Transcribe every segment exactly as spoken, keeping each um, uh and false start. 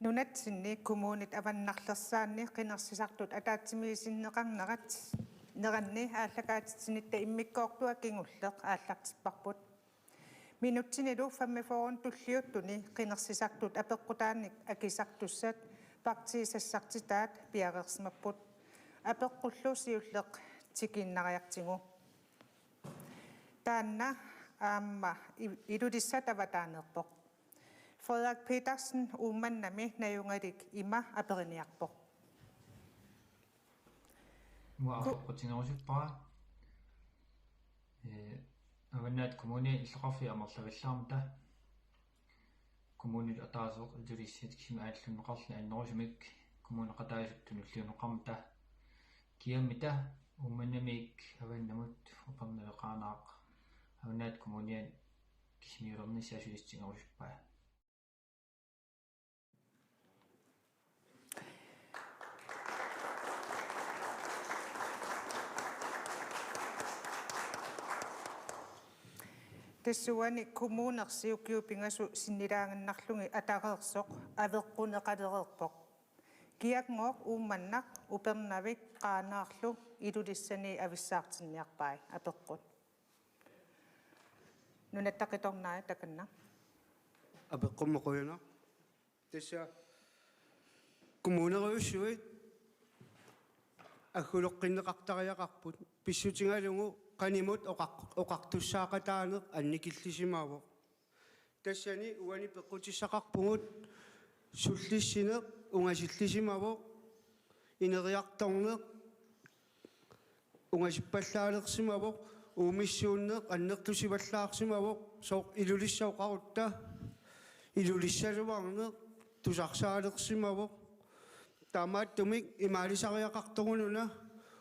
Nunatsinni kommunit avannarlersaanni qinersisartut ataatsimiisinneqarnerat neranni aallakaatitsinitta immikkoortua kingulleq aallartipparput. Minutsinilu femogfyrre tulliuttuni qinersisartut apeqqutaannik akisartussat partiit sassartitaat piareersimapput. Apeqqullu siulleq tikiinnariartigu. Taanna aamma i-, Ilulissat avataaneerpoq. Frederik Petersen Uummannami najugalik ima aperiniarpoq. Uanga Ku- apeqqutigerusuppara. Ee, Avannaata Kommunia illoqarfiit amerlavallaarmata. Kommunit ataaseq Ilulissat kisimi aallunneqarluni annerusumik kommuneqataasut tunulliunneqarmata. Kiammita Uummannamiit avannamut Upernavik Qaanaaq Avannaata Kommuniani kisimiilernissaa sulissutigerusuppai. Tassuuna kommunersi ukiut pingasut sinnilaaginnarlugit atareersoq aveqquneqalereerpoq. Kiagngooq Uummannaq Upernavik Qaanaarlu Ilulissani avissaartinniarpai apeqqut. Nunatta Qitornai takanna. Apeqqummi qujanaq. Tassa kommunerujussuit agguleqqinneqartariaqarput pissutigalugu qanimut oqaq-, oqartussaaqataaneq annikillisimavoq. Tassani uani peqqutissaqarpugut sullissineq ungasillisimavoq, ineriartorneq ungasippallaalersimavoq, uumissuunneq annertusivallaarsimavoq, sooq Ilulissat oqarutta, Ilulissaluarneq tusarsaalersimavoq. Taamaattumik imaalisariaqartoruna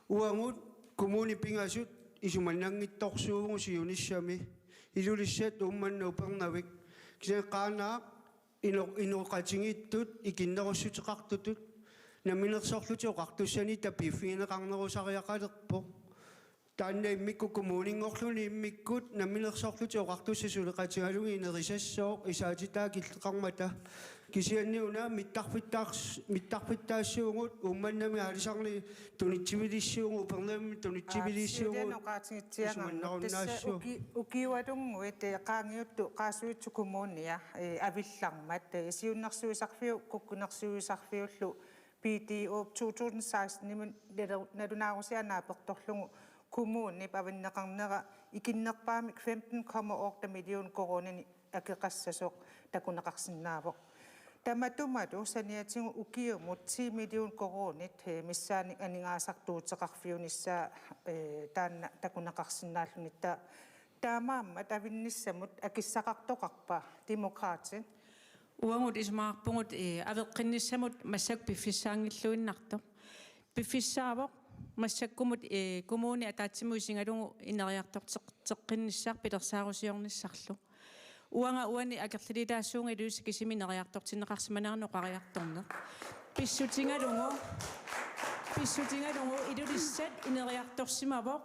uagut kommunit pingasut isumannanngitsorsuuvugut siunissami. Ilulissat, Uummannaq, Upernavik. Kisianni Qaanaaq ino-, inoqatigiittut ikinnerussuteqartutut namminersorlutik oqartussanit tapiiffigineqarnerusariaqalerpoq. Taanna immikkut kommuninngorluni immikkut namminersorlutik oqartussat suleqatigalugit inerisassooq isaatitaa killeqarmata. Kisianni una mittarfittaars-, mittarfittaassuugut, Uummannami aalisarneq tunitsivilissuugut, Upernavimmi tunitsivilissuugut. Aap, siuliani oqaatigitsiaannarlugu. Isumannarunnaassuugut. Tassa uki-, ukiualunnguit, eh, qaangiuttut Qaasuitsup Kommunia, eh, avillarmat, eh, siunnersuisarfiup kukkunersuisarfiullu P D O to tusind seksten-imi nalu-, nalunaarusiaq naapertorlugu kommunip avanneqarnera ikinnerpaamik femten komma otte million koruuninik akeqassasoq takuneqarsinnaavoq. Tamatumalu saniatigut ukiumut ti million koruunit, eh, missaannik aningaasartuuteqarfiunissaa, eh, taanna takuneqarsinnaallunitta. Taamaammat avinnissamut akissaqartoqarpa Demokraatit? Uagut isumaqarpugut, eh, aveqqinnissamut massakkut piffissaanngilluinnartoq. Piffissaavoq massakkumut, eh, kommuni ataatsimut isigalugu ineriartorteq-, teqqinnissaq pilersaarusiornissarlu. Uanga uani akerlilaassuunga Ilulissat kisimi ineriartortinneqarsimanerannut oqariartorneq. Pissutigalugu, pissutigalugu Ilulissat ineriartorsimavoq.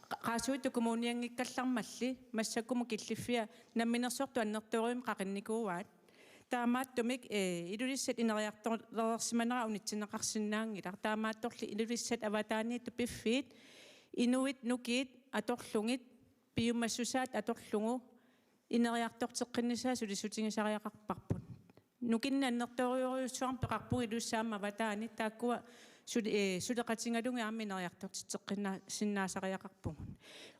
Qa-, Qaasuitsup Kommunianngikkallarmalli massakkumut killiffia namminersortut annertoorujussuarmik qaqinnikuuaat. Taamaattumik, eh, Ilulissat ineriartorsimanera unitsinneqarsinnaanngilaq. Taamaattorli Ilulissat avataaniittut piffiit, inuit nukiit atorlugit, piumassusaat atorlugu, ineriartorteqqinnissaa sulissutigisariaqarparput. Nukinnik annertoorujussuarmik peqarpugut Ilulissat aamma avataani, taakkua suli-, eh, suleqatigalugit aamma ineriartortitseqqinnaa-, sinnaasariaqarpugut.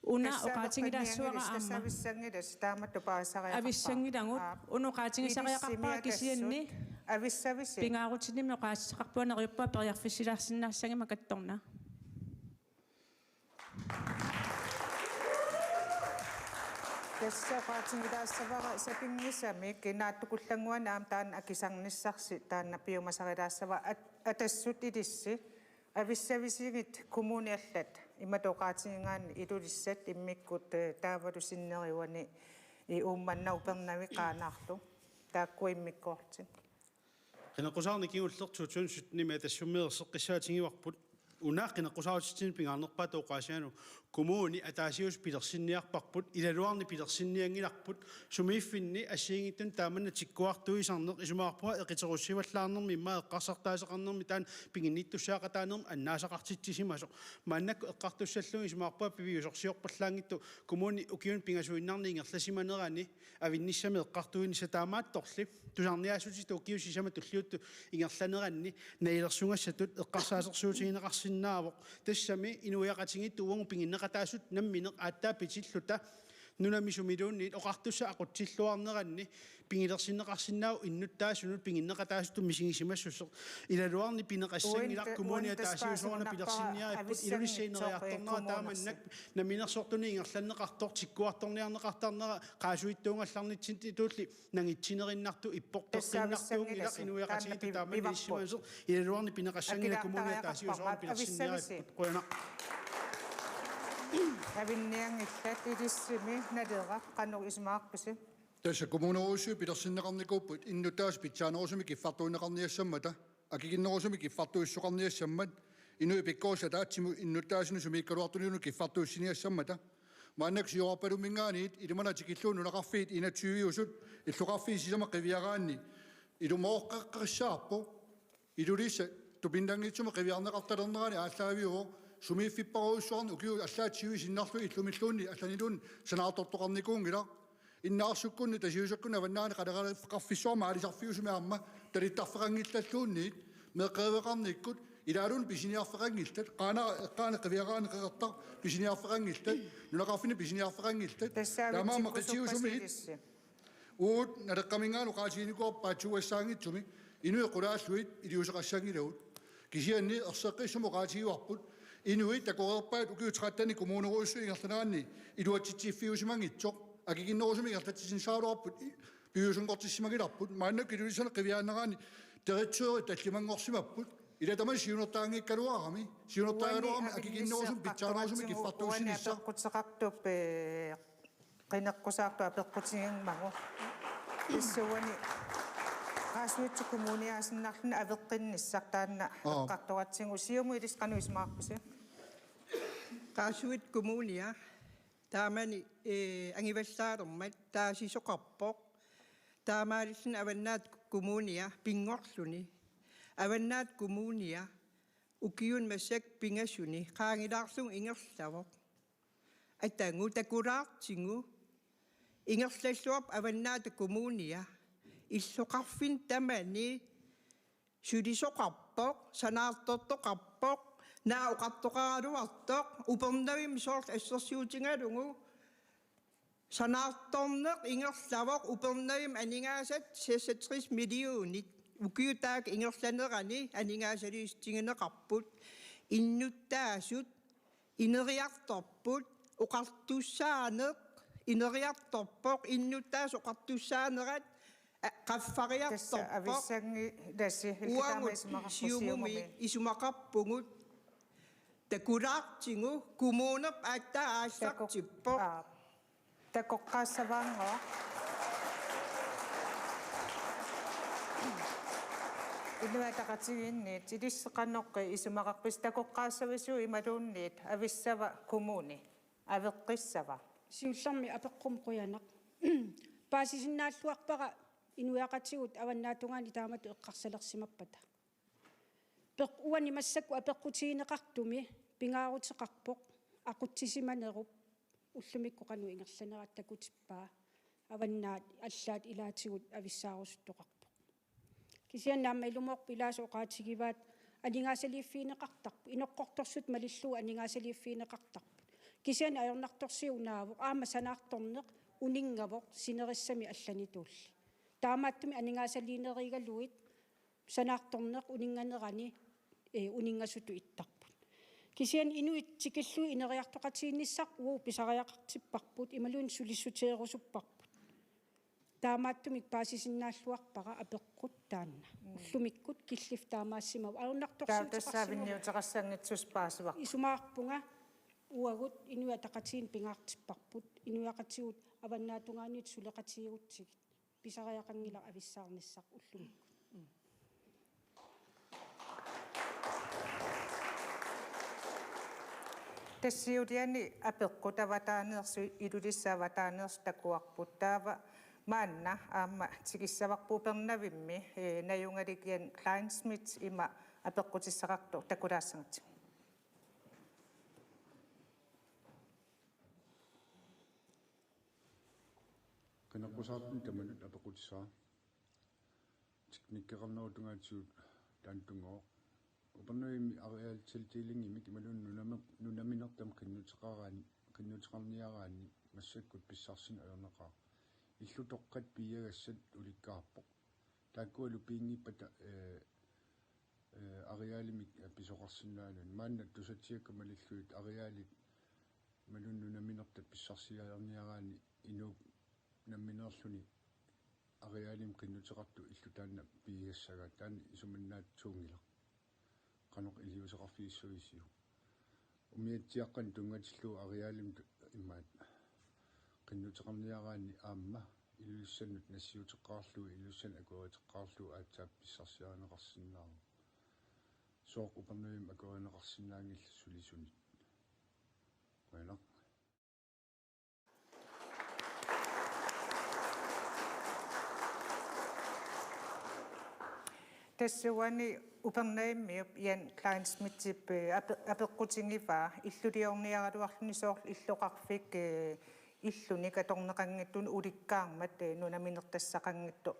Una oqaatigilaassuara aamma. Tassa avissanngilatit taamatut paasisariaqarpara. Avissanngilagut. Aap. Una oqaatigisariaqarpara kisianni. Ilissimi atassut. Avissavisi. Pingaarutinnimi oqaasissaqarpunga, neriuppunga periarfissilaarsinnaassagimma kattorna. Tassa oqaatigilaassavara sapinngisamik, naatsukullannguani aamma taanna akisarnissarsi taanna piumasarilaassavara. At-, Atassut ilissi avissavisigit kommunit allat imatut oqaatigigaanni Ilulissat immikkut, eh, taavalu sinneri uani, eh, Uummannaq Upernavik Qaanaarlu. Taakku immikkoortut. Qineqqusaarneq kingulleq to tusind sytten-imi Atassummi erseqqissaatigivarput. una qineqqusaarutitsinni pingaarnerpaatut oqaasigalugu kommuni ataasiusut pilersinniarparput, ilaluarneq pilersinnianngilarput, sumiiffinni assigiinngitsunik taamannak tikkuartuisarneq isumaqarpunga eqiterussivallaarnermi immaqa eqqarsartaaseqarnermi taanna piginnittussaaqataanermi annaasaqartitsisimasoq. Maannakkut eqqartussallugit isumaqarpunga piviusorsiorpallaanngitsoq kommuni ukiuni pingasuinnarni ingerlasimanerani avinnissami eqqartuinissaq, taamaattorli tusarniaassutitut ukiut sisamat tulliuttut ingerlaneranni nalilersugassatut eqqarsaasersuutigineqarsinnaavoq. Tassami inuiaqatigiittut uagut piginneqataasut nammineq aatsaat pitilluta nunami sumiluunniit oqartussat aqutsilluarneranni pigilersinneqarsinnaavoq innuttaasunut piginneqataasutut misigisimassuseq. Ilaluarneq pineqassanngilaq, uin te-, kommuni uin ataasiusoorani tespaasunarpara pilersinniarippoq, avissanngitsoq, Ilulissat ineriartornera kommunersi. Taamannak namminersortunik ingerlanneqartoq, tikkuartorniarneqartarnera qaasuitsuugallarnitsinni tulli nangitsinerinnartoq ipporteqqinnartuunngilaq. Tassaavissanngilassi. Inuiaqatigiittut taanna pi-, taama pivappoq. Nissimasoq, ilaluarneq pineqassanngilaq, kommuni ataasiusoorani pilersinniarippoq. Avissavissi. Qujanaq. Avinnianngillat. Ilissimi Naleraq, qanoq isumaqarpisi? Tassa kommunerujussuit pilersinneqarnikuupput innuttaasut pitsaanerusumik kiffartuunneqarniassammata, akikinnerusumik kiffartuussisoqarniassammat, inuit pikkorissat ataatsimut innuttaasunut sumiikkaluartuniunut kiffartuussiniassammata. Maannakkut siorarpalumminngaanniit ilimanaq tikillugu nunaqarfiit enogtyve-usut illoqarfiit sisamat qiviaraanni ilumooqqeqqissaarpoq. Ilulissat tupinnanngitsumik qiviarneqartalernerani aallaaviuvoq, sumiiffipparujussuarnik ukiut allaat tyve sinnaallugu illumilluunniit allaniluunniit sanaartortoqarnikuunngilaq. Innaarsukkunni Tasiusakkunni Avannaani Qaleralerfeqarfissuarmi aalisarfiusumi aamma talittarfeqanngillalluunniit, meeqqeriveqarnikkut ilaalluunniit pisiniarfeqanngillat, Qaanaaq eqqaani qiviaraanni Qeqertaq pisiniarfeqanngillat, nunaqarfinni pisiniarfeqanngillat. Tassa taamaammat avitsikkusuppasillissi. Qitiusumi uagut Naleqqaminngaanniit oqaatiginikuuarput paatsuugassaanngitsumik inuit qulaallugit iliuuseqassanngilagut. Kisianni erseqqissumik oqaatigiuarput inuit takoreerpaat ukiut tretten kommunerujussuit ingerlaneranni iluatsitsiffiusimagitsoq. Akikinnerusumik ingerlatsisinnaasaagaluarput i-, piviusunngortissimagilarput. Maannakkut Ilulissani qiviaannerani direktørit tallimanngorsimapput. Ila tamanna siunertaanngikkaluarami. Siunertaagaluarami uani akikinnerusumik pitsaanerusumik avinnissaq kiffartuussinissaq. Uani apeqquteqartup, eh, qineqqusaartoq apeqqutigimmagu. Tassuuna Qaasuitsup Kommuniaasinnaalluni aveqqinnissaq taanna. Aa. Eqqartoratsigu. Siumut ilissi qanoq isumaqarpisi? Qaasuitsup Kommunia taamani, eh, angivallaalermat taasisoqarpoq. Taamaalilluni Avannaata Kommunia pinngorluni. Avannaata Kommunia ukiuni massakkut pingasuni qaangilaarlugu ingerlavoq. Atagu takulaartigu ingerlalluarpoq Avannaata Kommunia. Illoqarfinni tamani sulisoqarpoq, sanaartortoqarpoq, naak oqartoqaraluartoq, Upernavimmi soorlu assersuutigalugu sanaartorneq ingerlavoq, Upernavimmi aningaasat seksogtres millionit ukiut taakku ingerlaneranni aningaasaliissutigineqarput. Innuttaasut ineriartorput, oqartussaaneq ineriartorpoq, innuttaasut oqartussaanerat, a, qaffariartorpoq. Tassa avissanngilasi, illit taama isumaqarput. Uagut Siumumi, Siumumi isumaqarpugut takulaartigu, kommunerput aatsaat aallartippoq. Taku-, aa. Takoqqaassavaannguaq. Inuit Ataqatigiinniit ilissi qanoq isumaqarpisi, takoqqaassavisiuk imaluunniit avissava kommuni? Aveqqissava? Siullermik apeqqummi qujanaq. Paasisinnaalluarpara inuiaqatigiit avannaatungaani taamatut eqqarsalersimappata. Peq-, uani massakkut apeqqutigineqartumi pingaaruteqarpoq aqutsisimanerup ullumikkut qanoq ingerlanerata takutippaa, avannaat allaat ilaatigut avissaarusuttoqarpoq. Kisianni aamma ilumoorpoq ilaasa oqaatigivaat aningaasaliiffigineqartarput, inoqqortorsiutit malillugu aningaasaliiffigineqartarput. Kisianni ajornartorsiut unaavoq aamma sanaartorneq uninngavoq sinerissami allanituulli. Taamaattumik aningaasaliinerigalugit sanaartorneq uninnganerani, eh, uninngasutut ittarput. Kisianni inuit tikillugit ineriartoqatigiinnissaq uagut pisariaqartipparput, imaluunniit sulissuteerusupparput. Taamaattumik paasisinnaalluarpara apeqqut taanna. Mm. Ullumikkut killiffik taamaassimavoq. Ajornartorsiuteqarsimavoq. Taava tassa avinniuteqassanngitsusi paasivarput. Isumaqarpunga uagut Inuit Ataqatigiinni pingaartipparput, inuiaqatigiit avannaatungaaniittut suleqatigigutsigit. Pisariaqanngilaq avissaarnissaq ullumikkut. Mm. Tassa uani apeqqut avataaneersut, Ilulissat avataaneersut takuarput, taava maanna aamma tikissavarput Upernavimmi, eh, najugalikkut Jan Kleinschmidt ima apeqqutissaqartoq, takulaassagatsigu. Qineqqusaartumik tamanut apeqqutissara. Teknikkeqarnerup tungaatigut taantunngooq. Upernavimmi arealtildelingimik imaluunniit nunami-, nunaminertamik qinnuteqaraanni, qinnuteqarniaraanni massakkut pissarsineq ajornaqaaq. Illutoqqat piiagassat ulikkaarpoq. Taakkualu piinngippata, eh, eh, arealimik pisoqarsinnaanani. Maanna tusatsigakka malillugit arealit imaluunniit nunaminertat pissarsiarniaraanni inuup nammineerluni arealimik qinnuteqartoq illu taanna piiagassagaat, taanna isumannaatsuunngilaq. Qanoq iliuuseqarfigissavisiuk? Umiatsiaqqanut tunngatillugu arealimik tu-, imaat qinnuteqarniaraanni aamma Ilulissannut nassiuteqqaarlugu, Ilulissanut akueriteqqaarlugu aatsaat pissarsiarineqarsinnaavoq. Sooq Upernavimmi akuerineqarsinnaanngillat sulisunit? Qujanaq. Tassa uani Upernavimmiup Jan Kleinschmidtip, eh, ape-, apeqqutigivaa illuliorniaraluarluni soorlu illoqarfik, eh, illunik atorneqanngitsunik ulikkaarmat, eh, nunaminertassaqanngitsoq.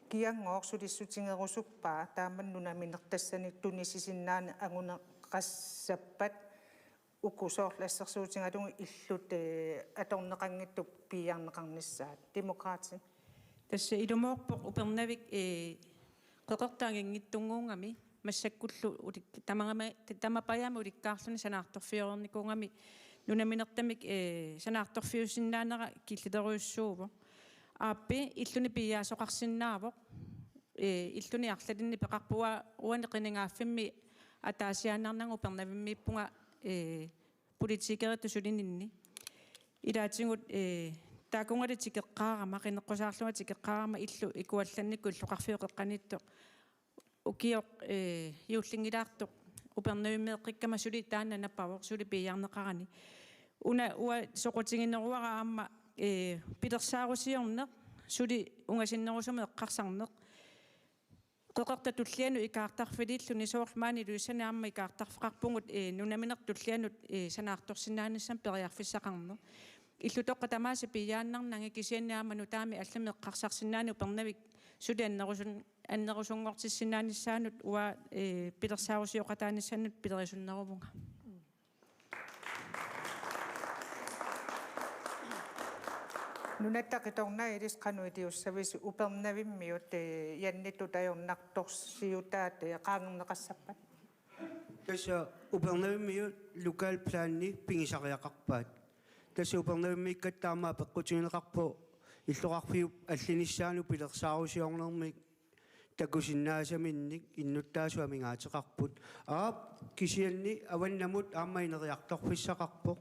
Kianngooq sulissutigerusuppaa taama nunaminertassanik tunisisinnaaneq anguneqassappat, uku soorlu assersuutigalugu illut, eh, atorneqanngitsut piiarneqarnissaat? Demokraatit. Tassa ilumoorpoq Upernavik, eh, qeqertaq anginngitsunnguugami massakkullu ulik-, tamagama-, tamapajami ulikkaarluni sanaartorfioreernikuugami nunaminertamik, eh, sanaartorfiusinnaanera killilerujussuuvoq. Aappi illuni piiaasoqarsinnaavoq. Eh, illuni arlalinni peqarpunga uani qinigaaffimmi ataasiaannarnanga Upernavimmiippunga, eh, politikeritut sulininni. Ilaatigut, eh, taakungali tikeqqaarama, qineqqusaarlunga tikeqqaarama illu ikuallannikkut illoqarfiup qeqqaniittoq ukioq, eh, juullinngilaartoq Upernavimmeeqqikkama suli taanna napavoq, suli piiarneqarani. Una uanga soqutigineruara aamma, eh, pilersaarusiorneq, suli ungasinnerusumik eqqarsarneq. Qeqertaq tullianut ikaartarfiliilluni, soorlu maani Ilulissani aamma ikaartarfeqarpugut, eh, nunaminertut tullianut, eh, sanaartorsinnaanissamut periarfissaqarneq. Illutoqqat tamaasa piiaannarnagit, kisianni aamma nutaamik allamik eqqarsarsinnaaneq Upernavik suli annerusun-, annerusunngortissinnaanissaanut uanga, eh, pilersaarusioqataanissaanut pilerisunneruvunga. Nunatta qitornai, ilissi qanoq iliussavisi Upernavimmiut, eh, Jannitut ajornartorsiutaat, eh, qaangerneqassappat? Tassa Upernavimmiut lokalplani pigisariaqarpaat. Tassa Upernavimmiikkatta aamma apeqqutigineqarpoq illoqarfiup allinissaanut pilersaarusiornermik takusinnaasaminnik innuttaasut amigaateqarput. Aap, kisianni avannamut aamma ineriartorfissaqarpoq.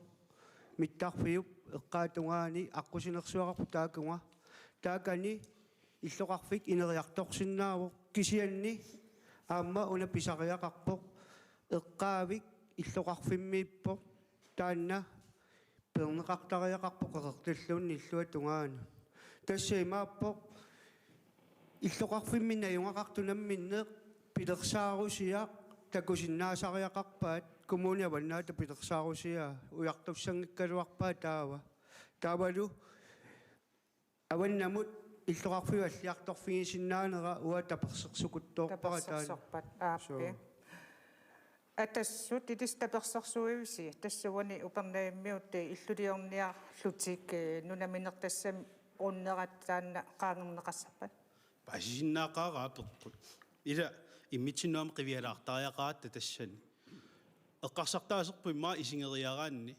Mittarfiup eqqaatungaani aqqusinersuaqarpoq taakunga. Taakani illoqarfik ineriartorsinnaavoq, kisianni aamma una pisariaqarpoq. Eqqaavik illoqarfimmiippoq, taanna peerneqartariaqarpoq qeqertalluunniit illuatungaanut. Tassa imaappoq illoqarfimmi najugaqartut namminneq pilersaarusiaq takusinnaasariaqarpaat, Kommune Avannaata pilersaarusiaa, ujartussanngikkaluarpaa taava. Taavalu avannamut illoqarfiup alliartorfigisinnaanera uanga tapersersukuttooppara taanna. Tapersersorpat, aappi. Suu. Atassut, ilissi tapersersuivisi, tassa uani Upernavimmiut, eh, illuliorniarlutik, eh, nunaminertassamik unnerat taanna qaangerneqassappat? Paasisinnaaqaara apeqqut. Ila immitsinnut aamma qivialaartariaqaratta tassani. Eqqarsartaaserput immaqa isigeriaraanni.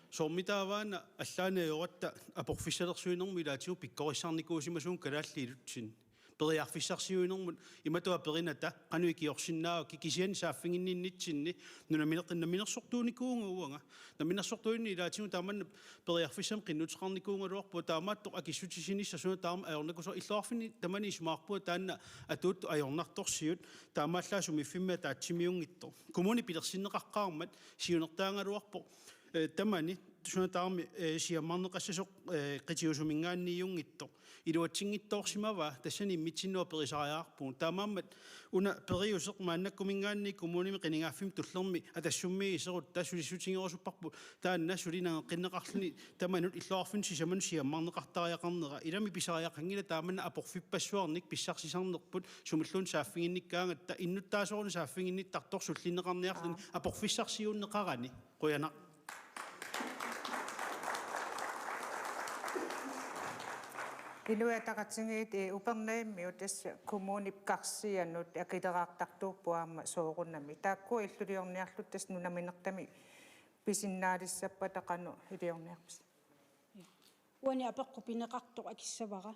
Soormitaavaana allaani ajoratta aporfissalersuinermut ilaatigut pikkorissarnikuusimasugut kalaallit ilutsinni. Periarfissarsiuinermut imatut aperinata qanoq ikiorsinnaavakkit, kisianni saaffiginninnitsinni nunaminerta-, namminersortuunikuuvunga uanga. Namminersortuunini ilaatigut taamanna periarfissamik qinnuteqarnikuugaluarpunga, taamaattoq akissutissinissaq suna taama ajornakusoq. Illoqarfinni tamani isumaqarpunga taanna atuuttut ajornartorsiut, taamaallaat sumiiffimmi ataatsimiunngitsoq. Kommuni pilersinneqaqqaarmat siunertaagaluarpoq Ee, tamani suna tamarmi, ee, siammarneqassasoq, ee, qitiusuminngaanniit ajunngitsoq iluatsinngitsoorsimavaa, tassani immitsinnut aperisariaqarpugut. Taamaammat una periuseq maannakkuminngaanniit kommunimi qinigaaffimmi tullermi Atassummiit iserutta sulissutigerusupparput, taanna suli nangeqqinneqarluni tamanut illoqarfinnut sisamanut siammarneqartariaqarnera. Ilami pisariaqanngilaq taamannak aporfippassuarnik pissarsisarnerput, sumilluunniit saaffiginnikkaangatta, innuttaasoruna saaffiginnittartoq sullinneqarniarluni. Aa. Aporfissarsiuunneqarani. Qujanaq. Inuit Ataqatigiit, ee, Upernavimmiut tassa kommunip karsianut akileraartartuupput aamma soorunami. Taakku illuliorniarlutik tassa nunaminertamik pisinnaalissappata, qanoq iliorniarpisi? Uani apeqqut pineqartoq akissavara.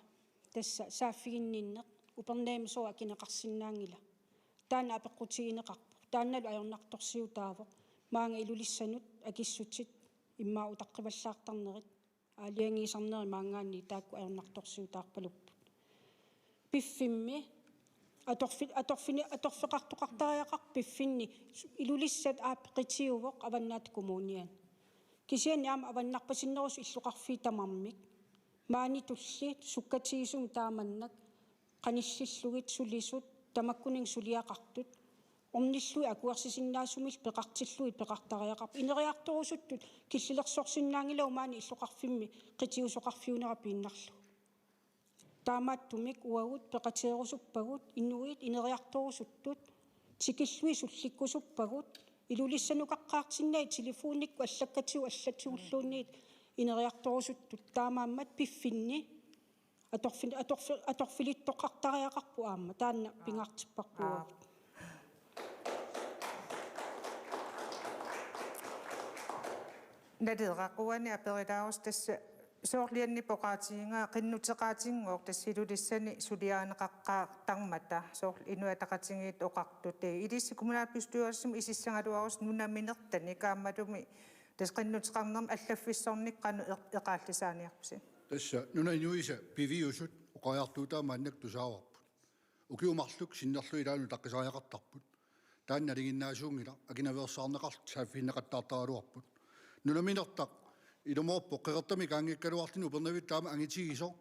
Tassa saaffiginninneq Upernavimmi sooq akineqarsinnaanngila. Taanna apeqqutigineqarpoq. Taannalu ajornartorsiutaavoq. Maanga Ilulissanut akissutit immaqa utaqqivallaartarnerit, aalajangiisarnerit maanngaanniit taakku ajornartorsiutaarpalupput. Piffimmi atorfi-, atorfini-, atorfeqartoqartariaqarpoq piffinni. Ilulissat aap qitiuvoq Avannaata Kommuniani. Kisianni aamma avannarpasinnerusoq illoqarfiit tamarmik. Maanitulli sukkatigisumik taamannak qanillillugit sulisut tamakkuninnga suliaqartut ornillugit akuersisinnaasumillu peqartillugit peqartariaqarput. Ineriartorusuttut killilersorsinnaanngilagut maani illoqarfimmi qitiusoqarfiunera piinnarlugu. Taamaattumik uagut peqateerusuppagut, inuit ineriartorusuttut tikillugit sullikkusuppagut, Ilulissanukaqqaartinnagit telefonikkut allakkatigut allatigulluunniit ineriartorusuttut. Taamaammat piffinni atorfin-, atorfi-, atorfilittoqartariaqarpoq aamma. Taanna pingaartipparput uagut. Naleraq, uani aperilaarusi tassa soorlu Jannip oqaatigigaa qinnuteqaatinngooq tassa Ilulissani suliarineqaqqaartarmata, soorlu Inuit Ataqatigiit oqartut. Ee, ilissi kommunalbestyrelsimi isissagaluarusi nunaminertanik aammalumi tassa qinnuteqarnermi allaffissornikkut qanoq eq-, eqaallisaaniarpisi? Tassa nunap inuisa piviusut oqariartuutaat maannakkut tusaavarput. Ukiut marluk sinnerlugit ilaanni utaqqisariaqartarput. Taanna nalinginnaasuunngilaq, akinaveersaarneqarlutik saaffiginneqattaartaraluarput. Nunaminertaq ilumoorpoq Qeqertamik qaangiikkaluarluni Upernaviup taama angitigisoq.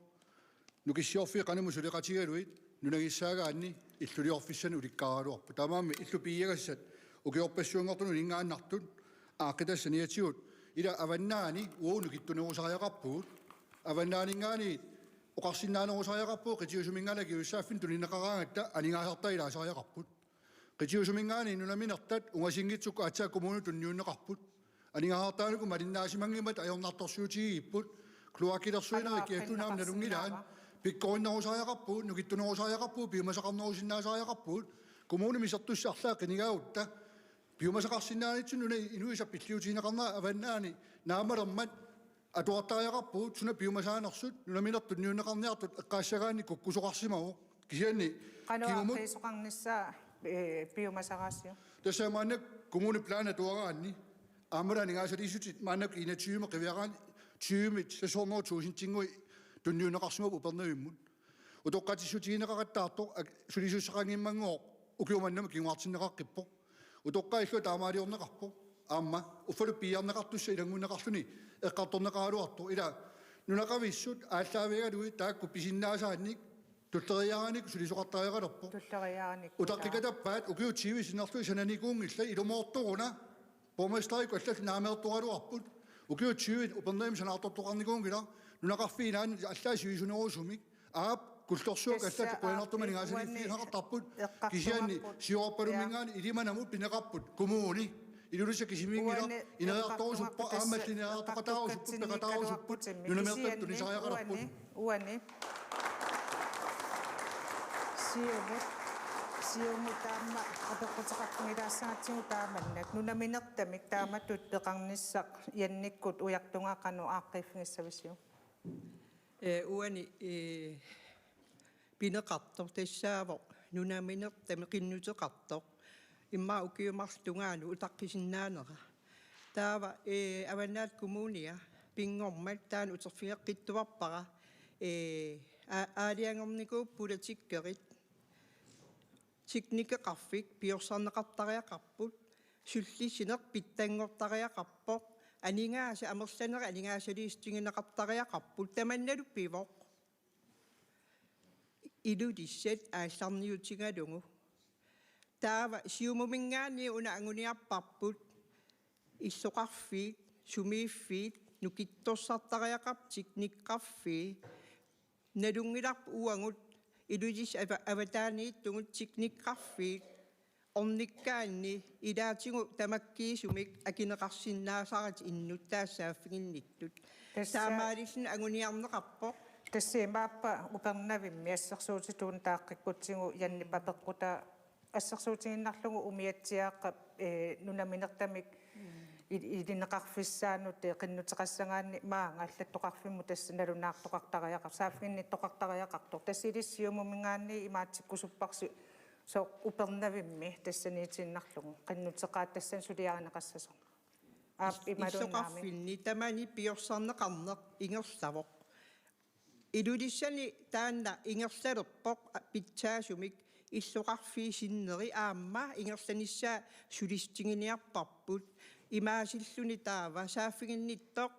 Nukissiorfiit qanimut suleqatigalugit nunagissaagaanni illuliorfissanik ulikkaaraluarput. Taamaammat illut piiagassat ukiorpassuanngortunut uninngaannartut aaqqitassat saniatigut ila avannaani uagut nukittunerusariaqarpugut. Avannaaninngaanniit oqarsinnaanerusariaqarpugut, qitiusuminngaanniit akisussaaffimmik tunineqaraangatta aningaasartai ilaasariaqarput. Qitiusuminngaanniit nunaminertat ungasinngitsukkut aatsaat kommunit tunniunneqarput. Aningaasartaanikuupput malinnaasimanngimmat ajornartorsiutigigipput. Kloakkilersuinerit kiattunaam nalunngilaat. Pikkorinnerusariaqarpugut, nukittunerusariaqarpugut, piumasaqarnerusinnaasariaqarpugut. Kommunimi isertussat arlaat qinigaagutta piumasaqarsinnaanitsinni nunap inuisa pilliutigineqarnera avannaani naammalermat atuartariaqarpugut, suna piumasaanersut, nunaminertut tunniunneqarniartut eqqaassagaanni kukkusoqarsimavoq. Kisianni qanoq kingumut aaqqiisoqarnissaa, ee, piumasaraasiuk? Tassa maannakkut kommunip plaanit atuaraanni aammalu aningaasaliissutit maannakkut enogtyve qiviaraanni tyvemik seks hundrede tusindinngui tunniunneqarsimapput Upernavimmut. Utoqqatsissutigineqaqattaartoq ak-, sulisussaqanngimmagooq ukiut manna kinguartinneqaqqippoq. Utoqqaat illuat taamaaliorneqarpoq. Aamma uffalu piiarneqartussat ilanngunneqarluni eqqartorneqaraluartoq. Ila nunaqavissut aallaavigalugit taakku pisinnaasaannik tulleriiaarnikkut sulisoqartariaqalerpoq. Tulleriiaarnikkut. Utaqqikatappaat ukiut tyve sinnerlugit sananikuunngillat, ilumoortoruna borgmesterikkut allallu naameertoraluarput. Ukiut tyve Upernavimmi sanaartortoqarnikuunngilaq, nunaqarfiit ilaanni allaat sivisunerusumik. Aap, Kullorsuaq allallu qujanartumik aningaasaliiffigineqartarput. Kisianni siorpalumminngaanniit Ilimanamut pineqarput kommuni. Ilulissat kisimiinngilaq, ineriartorusuppoq, aammalli ineriartoqataarusupput, peqataarusupput, nunaminertanik tunisariaqalerput. Uani. Siumut. Siumut taama apeqquteqarfigilaassagatsigu taamannak. Nunaminertamik taamatut peqarnissaq Jannikkut ujartugaa qanoq aaqqiiffigissavisiuk? Ee, uani, ee, pineqartoq tassaavoq nunaminertamik qinnuteqartoq. Immaqa ukiut marluk tungaanut utaqqisinnaanera. Taava, ee, Avannaata Kommunia pinngormat taanna uterfigeqqittuarpara, ee, a-, aalajangernikut politikkerit, teknikeqarfik piorsarneqartariaqarput, sullissineq pitsanngortariaqarpoq, Aningaasat amerlanerit aningaasaliissutigineqartariaqarput, tamannalu pivoq. Ilulissat aallarniutigalugu. Taava Siumuminngaanniit una anguniarparput illoqarfiit, sumiiffiit, nukittorsartariaqarput teknikkerfii, nalunngilarput uagut Ilulissat ava-, avataaniittugut teknikkerfiit, ornikkaanni ilaatigut tamakkiisumik akineqarsinnaasarat innuttaasut saaffiginnittut. Tassa taamaalilluni anguniarneqarpoq. Tassa imaappa Upernavimmi assersuutitut taaqqikkutsigu Jannip apeqqutaa assersuutigiinnarlugu umiatsiaaqqap, eh, nunaminertamik il-, ilineqarfissaanut, eh, qinnuteqassagaanni maanga allattoqarfimmut tassa nalunaartoqartariaqar-, saaffiginnittoqartariaqartoq. Tassa ilissi Siumuminngaanniit imaatsikkusupparsi sooq Upernavimmi tassaniitiinnarlugu qinnuteqaat tassani suliarineqassasoq. Aap, is-, imaluunnaami. Illoqarfinni tamani piorsarneqarneq ingerlavoq. Ilulissani taanna ingerlalerpoq a-, pitsaasumik illoqarfiit sinneri aamma ingerlanissaa sulissutiginiarparput. Imaasilluni taava saaffiginnittoq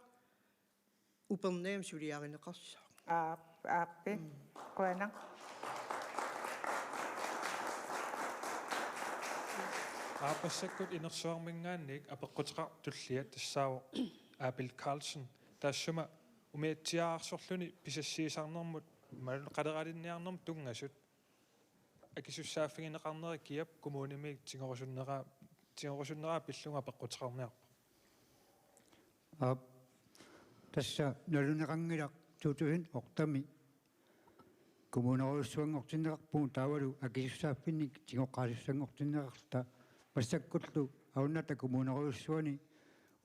Upernavimmi suliarineqassaaq. Aap, aappi. Mm. Qujanaq. Aap, massakkut inersuarminngaanniit apeqquteqartoq tullia tassaavoq Abel Carlsen. Taassuma umiatsiaararsorluni pisassiisarnermut, imaluunniit qaleralinniarnermut tunngasut akisussaaffigineqarneri kiap kommunimi tigorusunnera-, tigorusunnera pillugu apeqquteqarniarpa? Aap, tassa naluneqanngilaq to tusind otte-mi kommunerujussuanngortinneqarpugut taavalu akisussaaffinnik tigoqqaasussanngortinneqarluta, massakkullu Avannaata Kommunerujussuani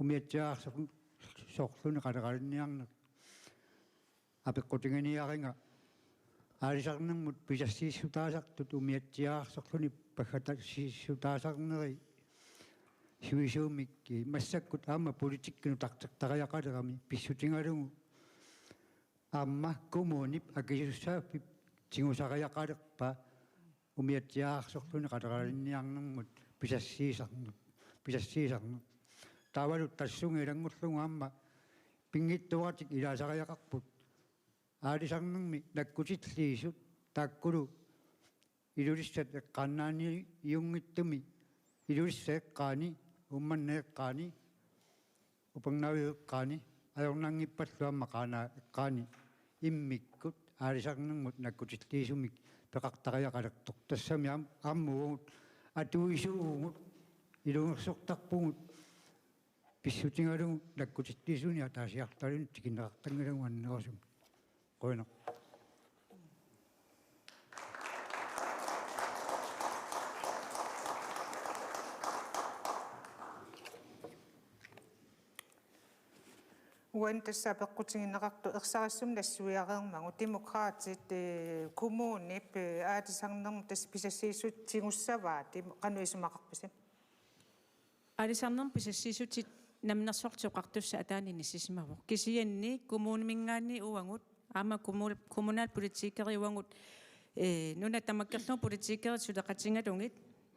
umiatsiaararsorluni qaleralinniarneq apeqqutiginiariga aalisarnermut pisassiissutaasartut umiatsiaararsorluni paggatassiissutaasarneri sivisuumik massakkut aamma politikkinut nutartertariaqalerami pissutigalugu aamma kommunip akisussaaffik tigusariaqalerpa umiatsiaararsorluni qaleralinniarnermut pisassiisarneq, pisassiisarneq. Taavalu tassunga ilanngullugit aamma pinngitsooratik ilaasariaqarput aalisarnermi nakkutilliisut taakkulu Ilulissat eqqaannaaniunngitsumi, Ilulissat eqqaani, Uummannaq eqqaani, Upernaviup eqqaani, ajornanngippallu aamma Qaanaaq eqqaani immikkut aalisarnermut nakkutilliisumik peqartariaqalertoq. Tassami aam-, aamma uagut atuisuuvugut, ilungersortarpugut, pissutigalugu nakkutilliisunik ataasiartalinik tikinneqartanngilagut annerusumik. Qujanaq. Uani tassa apeqqutigineqartoq ersarissumik nassuiareermagu Demokraatit, eh, kommunip, eh, aalisarnermut tassa pisassiissutit tigussavaat, qanoq isumaqarpisi? Aalisarnermut pisassiissutit Namminersorlutik Oqartussat ataani inissisimavoq. Kisianni kommuniminngaanniit uagut, aamma kommu-, kommunalpolitikerit uagut, eh, nunat tamakkerlugu politikerit suleqatigalugit,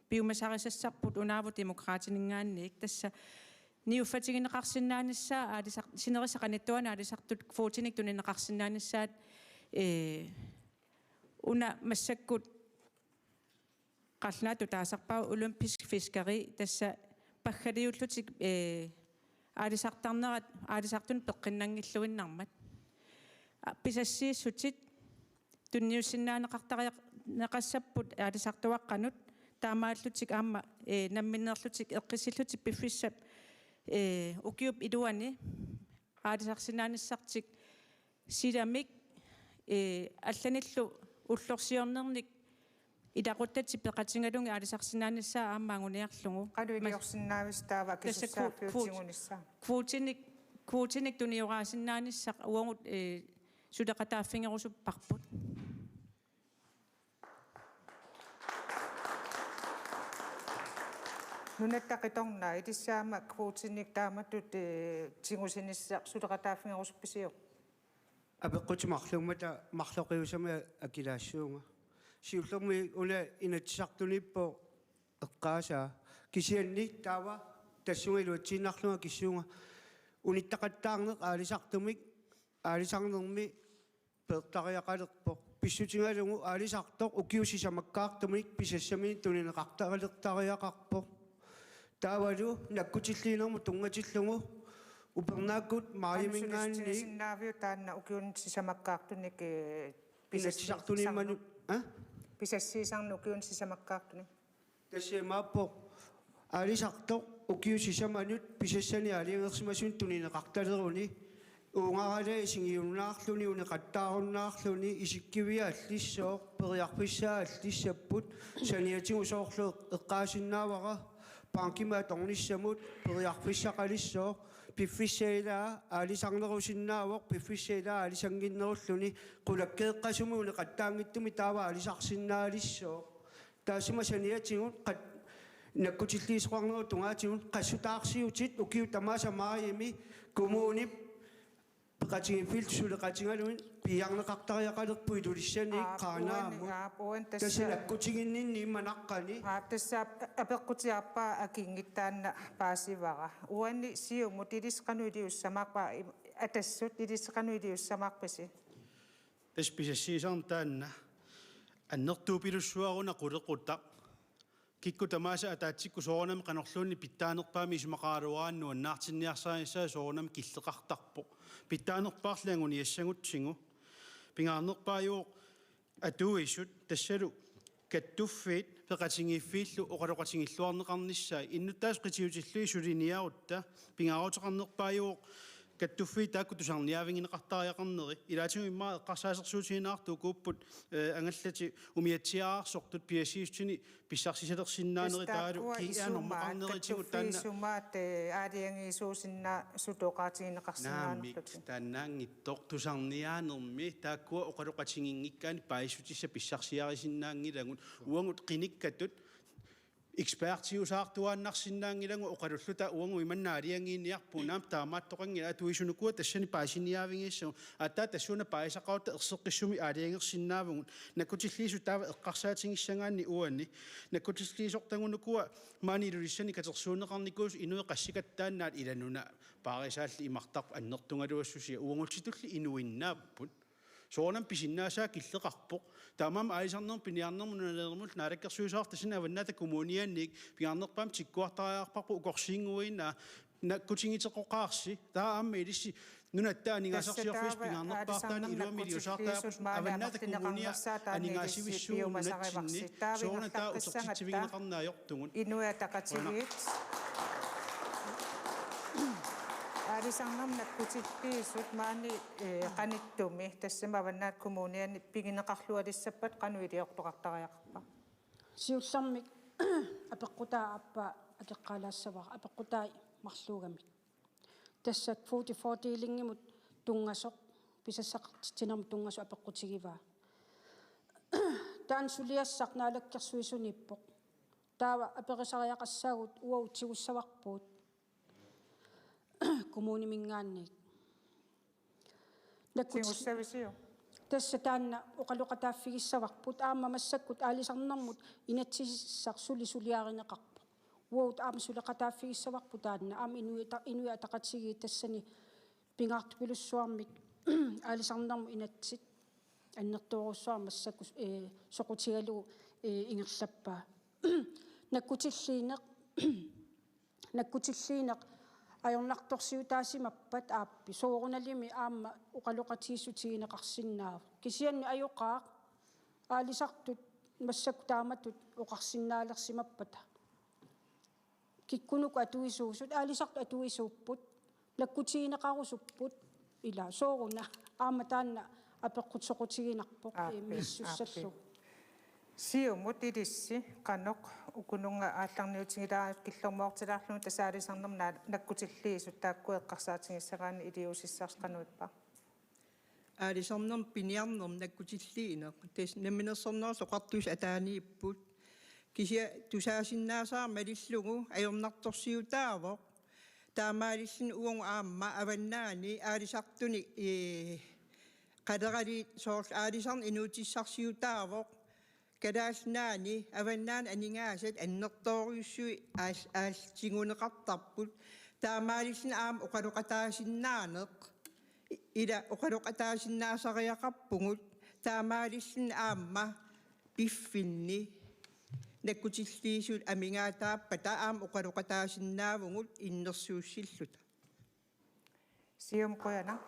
piumasarisassarput unaavoq Demokraatininngaanniit, tassa niuffatigineqarsinnaanissaa aalisar-, sinerissap qanittuani aalisartut kvotinik tunineqarsinnaanissaat, eh, una massakkut qallunaatut taasarpaat olympisk fiskeri, tassa paggaliullutik, eh, aalisartarnerat aalisartunut peqqinnanngilluinnarmat. A, pisassiissutit tunniussinnaaneqartariaq-, neqassapput aalisartuaqqanut, taamaallutik aamma, eh, namminneerlutik eqqissillutik piffissap, eh, ukiup iluani aalisarsinnaanissartik silamik, eh, allanillu ullorsiornernik ilaquttatik peqatigalugit aalisarsinnaanissaa aamma anguniarlugu. Qanoq iliorsinnaavisi taava? Tassa kvo-, akisussaaffik kvot-, tigunissaa? Kvotinik, kvotinik tunioraasinnaanissaq uagut, eh, suleqataaffigerusupparput. Nunatta qitornaa, ilissi aamma kvotinik taamatut, eh, tigusinissaq suleqataaffigerusuppisiuk? Apeqqutit marluummata marloqiusamik akilaassuunga. Siullermik una Inatsisartuniippoq eqqaasaa. Kisianni taava tassunga iluatsiinnarlunga akissuunga. unittaqattaarneq aalisartumik aalisarnermi peertariaqalerpoq. Pissutigalugu aalisartoq ukiut sisamakkaartumik pisassaminut tunineqartariaqarpoq. Taavalu nakkutilliinermut tunngatillugu upernaakkut maajiminngaanniit. Anusulissinaaviu taanna ukiuni sisamakkaartunik, eh, Inatsisartuniimmanu, pisassiisarn-, a? Pisassiisarneq ukiuni sisamakkaartunik. Tassa imaappoq aalisartoq ukiut sisamanut pisassanik aalajangersimasunut tunineqartaleruni uungaralai singiunnaarluni uneqattaarunnaarluni isikkiviat allissooq periarfissaat allissapput saniatigut soorlu eqqaasinnaavara bankimut atornissamut periarfissaqalissooq piffissap ilaa aalisarnerusinnaavoq piffissap ilaa aalisannginnerulluni qulakkeeqqasumik uneqattaanngitsumik taava aalisarsinnaalissooq. Taassuma saniatigut qat-, nakkutilliisoqarnerup tungaatigut qassutaarsiutit ukiut tamaasa maajimi kommunip peqatigiiffiillu suleqatigalugit piiarneqartariaqalerput Ilulissaniit Aap, Qaanaamut. Uani, aap, uani tassa. Tassa nakkutiginninni immanaqqani. Aap, tassa ap-, apeqqutigaarpara akinngitsoq taanna paasivara. Uani Siumut ilissi qanoq iliussamaarpa-, im-, Atassut ilissi qanoq iliussamaarpisi? Tassa pisassiisarneq taanna annertupilussuaruna qulequtaq. Kikkut tamaasa ataatsikkut soorunami qanorluunniit pitsaanerpaamik isumaqaraluaraanni nuannaartinniarsarissaa soorunami killeqartarpoq. Pitsaanerpaarli anguniassagutsigu. Pingaarnerpaajuvoq atuisut tassalu kattuffiit peqatigiiffiillu oqaloqatigilluarneqarnissaat innuttaasut qitiutillugit suliniarutta pingaaruteqarnerpaajuvoq kattuffiit taakku tusarniaavigineqartariaqarneri ilaatigut immaqa eqqarsaasersuutigineqartut ukuupput, eh, angallatit umiatsiaararsortut piassiissutinik pissarsisalersinnaanerit taavalu Tassa taakkua G R isumaat, normeqarneritigut kattuffiit taanna isumaat, eh, aalajangiisuusinnaasutut oqaatigineqarsinnaanerlutik. Naamik, taannaanngitsoq tusarniaanermi taakkua oqaloqatiginngikkaanni paasissutissat pissarsiarisinnaanngilagut uagut qinikkatut ekspertiusaartuaannarsinnaanngilagut oqalulluta uagut imanna aalajangiiniarpugut naamik taamaattoqanngilaq atuisut ukua tassani paasiniaavigissagut aatsaat tassuuna paasisaqarutta erseqqissumik aalajangersinnaavugut nakkutilliisut taava eqqarsaatigissagaanni uani nakkutilliisortagut ukua maani Ilulissani katersuunneqarnikuusut inuit qassikattaannaat ila nuna paarisaalli imartarput annertugaluassusia uagutsitulli inuinnaapput. Soorunami pisinnaasaa killeqarpoq. Taamaammat aalisarnermut piniarnermut nunalermut naalakkersuisoqartut tassani Avannaata Kommunianniit pingaarnerpaamik tikkuartariaqarparput ukorsiinnguinaa nakkutigineqartoqarsi. Taava aamma ilissi nunatta aningaasarsiorfiit pingaarnerpaartaani iluamik iliuuseqartariaqarput Avannaata Kommunia aningaasivissuugut nunatsinni soorunami taava utertitsivigineqarneq ajortugut. Inuit Ataqatigiit. Aalisarnermut nakkutilliisut maani, eh, qanittumi tassami Avannaata Kommuniani pigineqarlualissappat qanoq iliortoqartariaqarpa? Siullermik apeqqutaa aappaa akeqqaalaassavara apeqqutai marluugamik. Tassa kvotefordelingimut tunngasoq pisassaqartitsinermut tunngasoq apeqqutigivaa. Taanna suliassaq naalakkersuisuniippoq. Taava aperisariaqassaagut uagut tigussavarput kommuniminngaanniit. Nakkut- Tigussavisiuk? Tassa taanna oqaloqataaffigissavarput aamma massakkut aalisarnermut inatsisissaq suli suliarineqarpoq. Uagut aamma suleqataaffigissavarput taanna aamma Inuit Ata-, Inuit Ataqatigiit tassani pingaartupilussuarmik aalisarnermut inatsit annertoorujussuarmik massakkut, eh, soqutigalugu, eh, ingerlappaa. Nakkutilliineq, nakkutilliineq ajornartorsiutaasimappat aappi soorunalimi aamma oqaloqatigiissutigineqarsinnaavoq. Kisianni ajoqaaq aalisartut massakkut taamatut oqarsinnaalersimappata. Kikkunuku atuisuusut, aalisartut atuisuupput, nakkutigineqarusupput, ila sooruna aamma taanna apeqqut soqutiginarpoq, aappi, eh, misissussallugu. Aappi. Siumut ilissi qanoq ukununnga aallarniutigilaarlugu killormoortilaarlugu tassa aalisarnermut naa-, nakkutilliisut taakku eqqarsaatigissagaanni iliuusissarsi qanoq ippa? Aalisarnermut piniarnermut nakkutilliineq tassa Namminersornerullutik Oqartussat ataaniipput. Kisianni tusaasinnaasara malillugu ajornartorsiutaavoq. Taamaalilluni uagut aamma avannaani aalisartunik, ee, qaleraliit soorlu aalisarneq inuutissarsiutaavoq. Kalaallit Nunaanni avannaani aningaasat annertoorujussuit aal-, aallaavigineqartarput. Taamaalilluni aamma oqaloqataasinnaaneq, ila oqaloqataasinnaasariaqarpugut, taamaalilluni aamma piffinni nakkutilliisut amigaataappata aamma oqaloqataasinnaavugut innersuussilluta. Siumut qujanaq.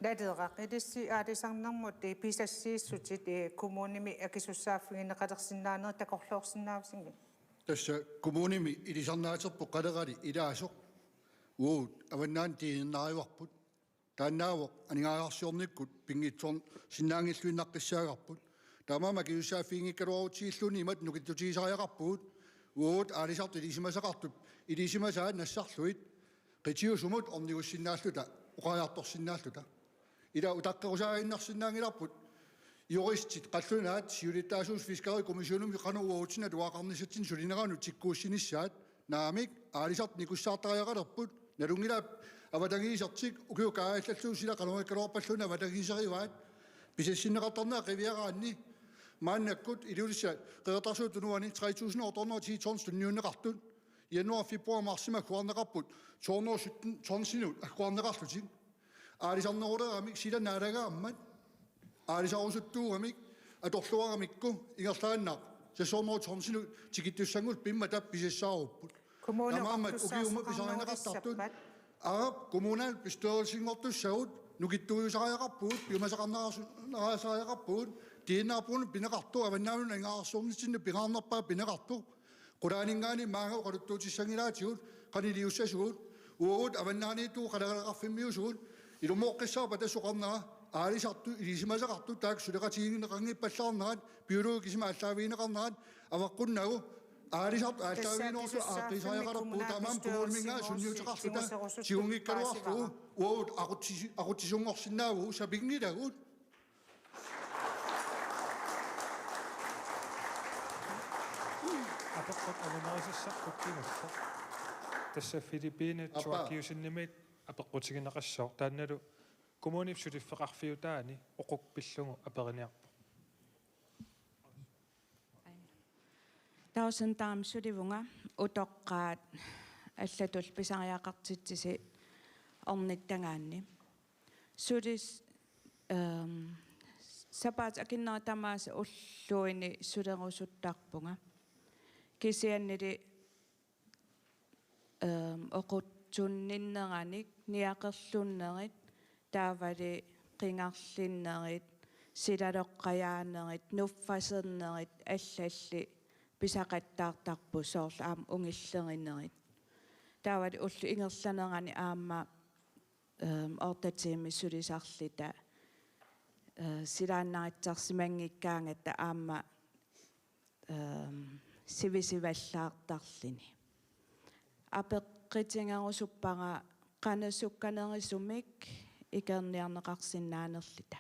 Naleraq, ilissi aalisarnermut, eh, pisassiissutit, eh, kommunimi akisussaaffigineqalersinnaanerit takorloorsinnaavisigit? Tassa kommunimi ilisarnaaterput qalerali ilaasoq. Uagut avannaani tiinnarivarput. Taannaavoq aningaasarsiornikkut pinngitsoorsinnaanngilluinnaqqissaagarput. Taamaammat akisussaaffiginngikkaluarutsigilluunniit imatut nukittutigisariaqarpugut. Uagut aalisartut ilisimasaqartut, ilisimasaat nassarlugit qitiusumut ornigussinnaalluta, oqariartorsinnaalluta. Ila utaqqerusaaginnarsinnaanngilarput juristit qallunaat siulittaasuusoq Fiskerikommissionimi qanoq uagutsinnut atuaqarnissatsinnik sulineranut tikkuussinissaat. Naamik, aalisartut nikussaartariaqalerput, nalunngilaat avatangiisertik, ukiut kaajallallugu sila qanoq ikkaluarpalluunniit avatangiiserivaat. Pisassinneqartarnera qiviaraanni, maannakkut Ilulissat Qeqertarsuup Tunuani tre tusind otte hundrede og ti tons tunniunneqartut, januar, februar, marsimi agguarneqarput to hundrede sytten tonsinut agguarneqarlutik. Aalisarneruleramik sila naalagaammat, aalisarusuttuugamik atorluaramikku ingerlaannaq seks hundrede tonsinut tikittussanngulluta pimmata pisassaarupput. Kommune. Taamaammat ukiumut pisarineqartartut. Aap, kommunalbestyrelsinngortussagut nukittuujusariaqarpugut, piumasaqarnerasariaqarpugut, tiinnaarpugut pineqartoq, avannaanut aningaasarsiornitsinni pingaarnerpaaq pineqartoq. Qulaaninngaanniit maanga oqaluttuutissanngilaatigut qanoq iliussasugut, uagut avannaaniittugut qaleralerfimmiusugut. Ilumooqqissaarpara tassa oqarnera, aalisartut ilisimasaqartut taakku suleqatigineqanngippallaarnerat, biologikkut kisimi aallaavigineqarnerat avaqqunnagu, aalisartut aallaavigineqartut aaqqiisariaqalerpugut, taamaammat kommuniminngaanniit sunniuteqarluta tigunngikkaluarlugu, uagut aqutsisi-, aqutsisunngorsinnaavugut, sapinngilagut. Apeqqut alunerusassarput kingulleq. Tassa Filippinit Tsuakiusinniit apeqqutigineqassaaq, taannalu kommunip suliffeqarfiutaani uqukkut pillugu aperiniarpoq. Tausintaam sulivunga utoqqaat allatut pisariaqartitsisi ornittagaanni. Sulis-, ehm, sapaatip akunneri tamaasa ulluini sulerusuttarpunga. Kisiannili, ehm, oqutsunninneranik niaqerlunnerit, taavali qingarlinnerit, silaloqqajaanerit, nuffasernerit, allalli pisaqattaartarput, soorlu aamma ungillerinerit. Taavali ullut ingerlaneranni aamma, ehm, otte tiimit sulisarluta, eh, silaannaritsarsimanngikkaangatta aamma, ehm, sivisuvallaartarluni. Apeqqutigerusuppara qanoq sukkanerusumik ikerniarneqarsinnaanerluta.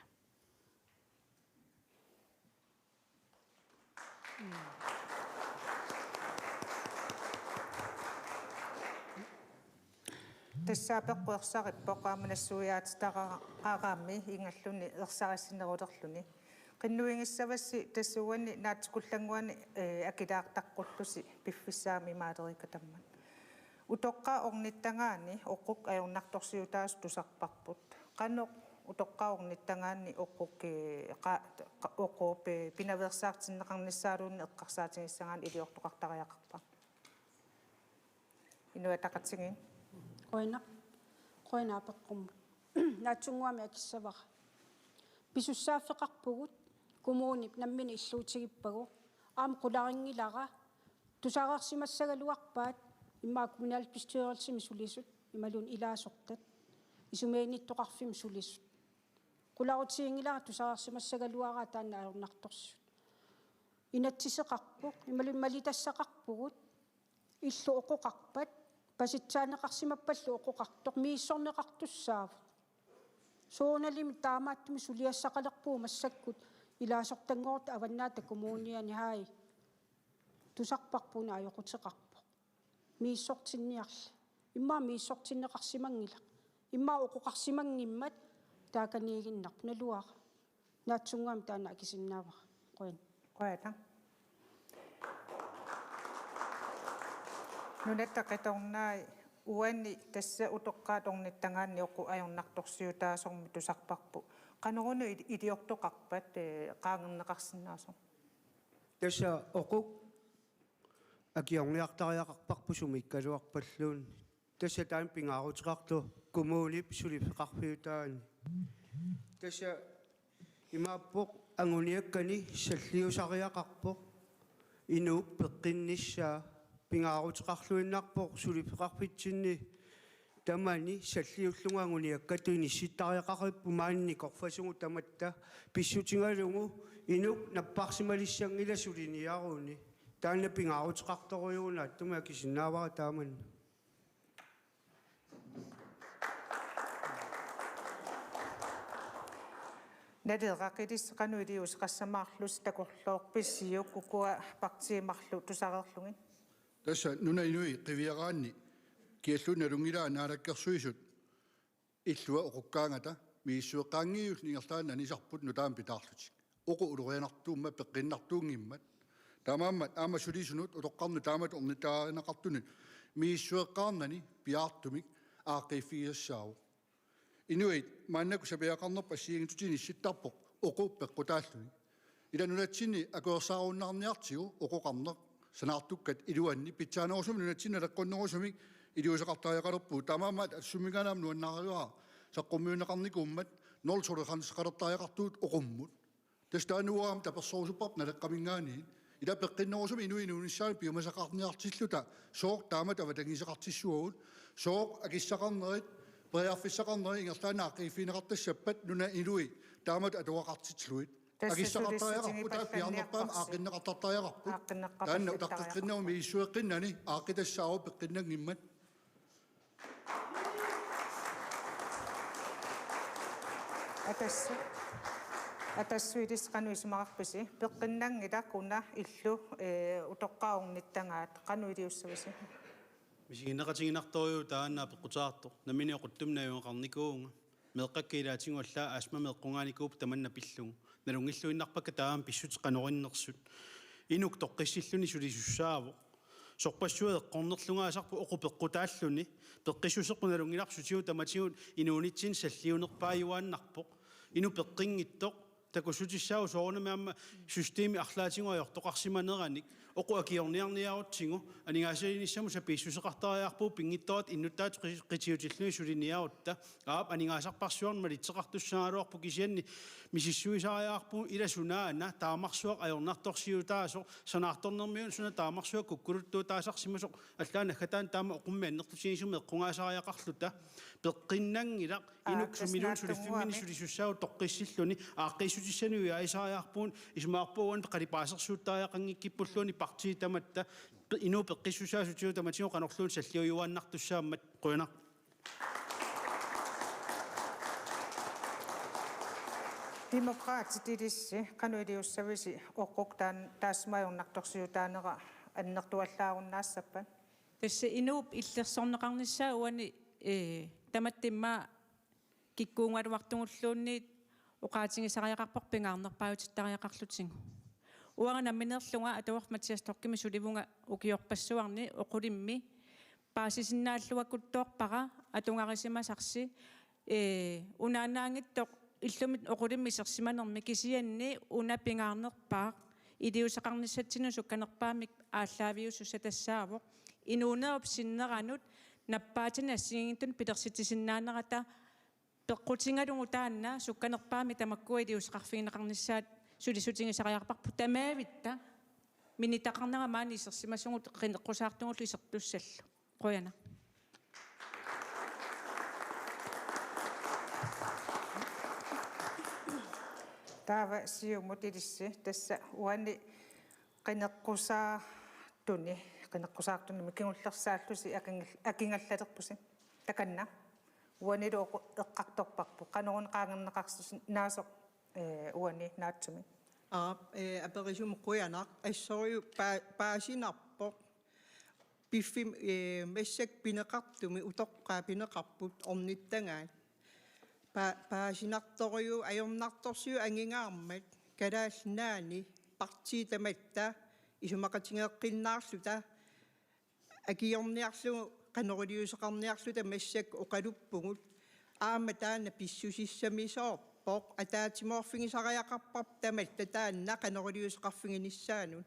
Tassa apeqqut ersarippoq, aamma nassuiaatitaqarami ingerluni ersarissinnerulerluni. Qinnuigissavassi tassa uani naatsikullannguani, eh, akilaartaqqullusi piffissami imaaleriikkatammat. Utoqqaat ornittagaanni uqukkut ajornartorsiutaasut tusarparput. Qanoq utoqqaat ornittagaanni uqukkut, eh, qa-, qa-, uquup, eh, pinaveersaartinneqarnissaaluunniit eqqarsaatigissagaanni iliortoqartariaqarpa? Inuit Ataqatigiit. Qujanaq. Qujanaq apeqqummut. Naatsunnguamik akissavara. Pisussaaffeqarpugut, kommunip nammineq illuutigippagu. Aamma qularinngilara, tusarsimassagaluarpaat immaqa kommunalbestyrelsimi sulisut imaluunniit ilaasortat, isumaginnittoqarfimmi sulisut. Qularutiginngilara tusarsimassagaluaraat taanna ajornartorsiut. Inatsiseqarpoq, imaluunniit malitassaqarpugut, illu oqoqarpat, pasitsaaneqarsimappallu oqoqartoq, misissorneqartussaavoq. Soorunalimi taamaattumik suliassaqalerpugut massakkut ilaasortanngorutta Avannaata Kommuniani, hai. Tusarparput, una ajoquteqarpoq. Misissortinniarli. Immaqa misissortinneqarsimanngilaq. Immaqa oqoqarsimanngimmat taakaniiginnarpoq, naluara. Naatsunnguamik taanna akisinnaavara. Qujan. Qujanaq. Nunatta Qitornai, uani tassa utoqqaat ornittagaanni oqu ajornartorsiutaasormi tusarparput. Qanoruna ili-, iliortoqarpat, ee, qaangerneqarsinnaasoq? Tassa oqu akiorniartariaqarparput sumiikkaluarpalluunniit. Tassa taanna pingaaruteqartoq kommunip suliffeqarfiutaani. Tassa imaappoq anguniakkani salliusariaqarpoq inuup peqqinnissaa, pingaaruteqarluinnarpoq suliffeqarfitsinni tamani salliullugu anguniakkatut inissittariaqaripput maani nikorfasugut tamatta pissutigalugu inuk napparsimalissanngilat suliniaruni. Taanna pingaaruteqartorujuuvoq, naatsumik akisinnaavara taamanna. Naleraq, ilissi qanoq iliuuseqassamaarlusi, takorloorpisiuk ukua partiit marluk tusareerlugit? Tassa nunap inui qiviaraanni kialluunniit nalunngilaa Naalakkersuisut illua oqukkaangata misissueqqaanngilluinnarlugit ingerlaannaq anisarput nutaamik pitaarlutik. Oqu ulorianartuummat peqqinnartuunngimmat. Taamaammat aamma sulisunut utoqqarnut taamatut ornittarineqartunut misissueqqaarnani piaartumik aaqqiiffigisassaavoq. Inuit maannakkut sapiaqarnerput assigiinngitsutigut inissittarpoq oqu peqqutaalluni. Ila nunatsinni akuersaarunnaarniartigu oqoqarneq sanaartukkat iluanni pitsaanerusumik nunatsinni naleqqunnerusumik iliuuseqartariaqalerpugut. Taamaammat assuminngaanniit nuannaarivara saqqummiunneqarnikuummat nul toleranceqalertariaqartugut oqummut. Tassa taanna uanga tapersersorusupparput Naleqqaminngaanniit. Ila peqqinnerusumik inuit inuunissaannik piumasaqarniartilluta sooq taamatut avatangiiseqartissavagut, sooq akissaqarnerit, periarfissaqarnerit ingerlaannaq aaqqiiffigineqartassappat nunap inui taamatut atugaqartillugit. Tassa akissaqartariaqarput, taava piaarnerpaamik sulissutigipallanniarparsi. Aaqqinneqartartariaqarput. Aaqqinneqartartariaqarput. Taanna utaqqeqqinnagu misissueqqinnani aaqqitassaq aamma peqqinnanngimmat. Atassu. Atassu, ilissi qanoq isumaqarpisi? Peqqinnanngilaq una illu, ee, utoqqaat ornittagaat. Qanoq iliussavisi? Misiginneqatiginartorujuuvoq taanna peqqutaartoq. Nammineq oquttumik najugaqarnikuuvunga. Meeqqakka ilaatigut allaat astma meeqqungaanikuupput tamanna pillugu. Nalunngilluinnarpakka taama pissutsit qanoq innersut. Inuk toqqissilluni sulisussaavoq. Sorpassuit eqqornerlungaasarput oqu peqqutaalluni. Peqqissuserput nalunngilarput sutigut tamatigut inuunitsinni salliunerpaajuaannarpoq. Inuk peqqinngitsoq. Takussutissaavoq soorunami aamma systemi arlaatigut ajortoqarsimaneranik. Oqu akiorniarniarutsigu. Aningaasaliinissamut sapiissuseqartariaqarpugut pinngitsoorata innuttaasut qi-, qitiutillugit suliniarutta. Aap, aningaasarpassuarnik malitseqartussaagaluarpoq, kisianni misissuisariaqarpugut ila sunaana taamarsuaq ajornartorsiutaasoq, sanaartornermiunut suna taamarsuaq kukkuluttuutaasarsimasoq allaat naggataani, taama oqummik annertutigisumik eqqugaasariaqarluta. Peqqinnanngilaq. Aap, inuk sumiluunniit suliffimminni tassa naatsunnguamik sulisussaavugut toqqissilluni, aaqqiissutissanik ujaasisariaqarpugut, isumaqarpunga uani qalipaasersuuttariaqanngikkippulluunniit partiit tamatta, pe-, inuup peqqissusaa sutigut tamatigut qanorluunniit salliujuaannartussaammat. Qujanaq. Demokraatit, ilissi qanoq iliussavisi, oquk taan-, taassuma ajornartorsiutaanera annertuallaarunnaassappat? Tassa inuup illersorneqarnissaa uani, ee, tamatta immaqa kikkuugaluartugulluunniit oqaatigisariaqarparput pingaarnerpaajutittariaqarlutigu. Uanga nammineerlunga atuarfik Mathias Torkimik sulivunga ukiorpassuarni oqulimmi paasisinnaalluakutsoorpara atugarisimasarsi, ee, unaannaanngitsoq illumut oqulimmik isersimanermi, kisianni una pingaarnerpaaq iliuuseqarnissatsinnut sukkanerpaamik aallaaviusussat tassaavoq inuunerup sinneranut nappaatinik assigiinngitsunik pilersitsisinnaanerata peqqutigalugu taanna sukkanerpaamik tamakkua iliuuseqarfigineqarnissaat sulissutigisariaqarparput, tamaavitta minitaqarnera maani isersimasugut qineqqusaartugullu isertussallu. Qujanaq. Taava Siumut, ilissi tassa uani qineqqusaartuni, qineqqusaartunimi kingullersaallusi akingall-, akingallalerpusi. Takanna. Uanilu oqu-, eqqartorparput. Qanoruna qaangerneqarsinnaasoq, ee, uani naatsumik? Aap, ee, aperisumut qujanaq. Assorujussuaq paa-, paasinarpoq. Piffim-, ee, massakkut pineqartumi utoqqaat pineqarput ornittagaat. Pa-, paasinartorujuuvoq ajornartorsiut angingaarmat Kalaallit Nunaanni partiit tamatta isumaqatigeeqqinnaarluta akiorniarlugu qanoq iliuuseqarniarluta massakkut oqaluppugut. Aamma taanna pissusissamisoorpoq, ataatsimoorfigisariaqarparput tamatta taanna qanoq iliuuseqarfiginissaanut.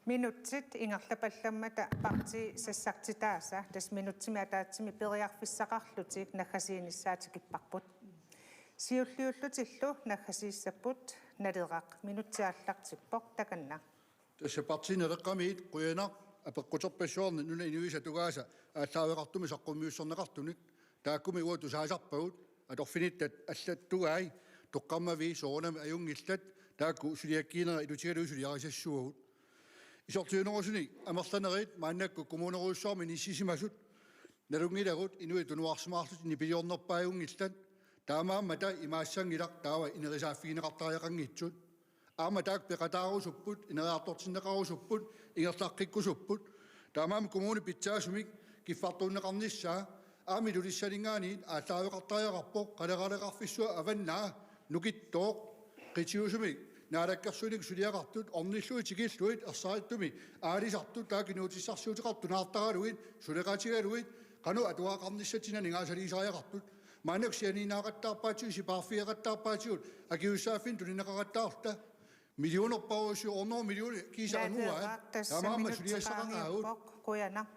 Minutsit ingerlappallammata partiit sassartitaasa, tassa minutsimik ataatsimik periarfissaqarlutik naggasiinissaat tikipparput. Siulliullutillu naggasiissapput Naleraq, minutsi aallartippoq, takanna. Tassa Partii Naleqqamiit qujanaq apeqquterpassuarnik nunap inuisa tungaanut aallaaveqartumik saqqummiussorneqartunik. Taakkumi uagut tusaasarpagut, atorfinittat allattugai toqqarmavii soorunami ajunngillat, taakku suliakkiinera ilutigalugu suliarisassuagut. Isorliunerusunik amerlanerit maannakkut kommunerujussuarmi inissisimasut nalunngilagut inuit tunuarsimaarlutik nipiliornerpaajunngillat, taamaammata imaassanngilaq taava inerisaaffigineqartariaqanngitsut. Aamma taakku peqataarusupput, ineriartortinneqarusupput, ingerlaqqikkusupput. Taamaammat kommunip pitsaasumik kiffartuunneqarnissaa, aamma Ilulissaninngaanniit aallaaveqartariaqarpoq, qaleraaleqarfissuaq avannaa nukittooq, qitiusumik naalakkersuinikkut suliaqartut, ornillugit tikillugit ersarittumi aalisartut, taakku inuutissarsiuteqartut naartaralugit, suleqatigalugit, qanoq atugaqarnissatsinnut aningaasaliisariaqartut. Maannakkut sianiinnaaqattaarpaatigut, sipaarfigeqattaarpaatigut, akisussaaffimmik tunineqaqattaarluta. Millionerpaalussi hundrede millioner kiisa anguaa. Naleraq, tassa taamaammat minutsit suliassaqangaagut. Qaangiuppoq, qujanaq.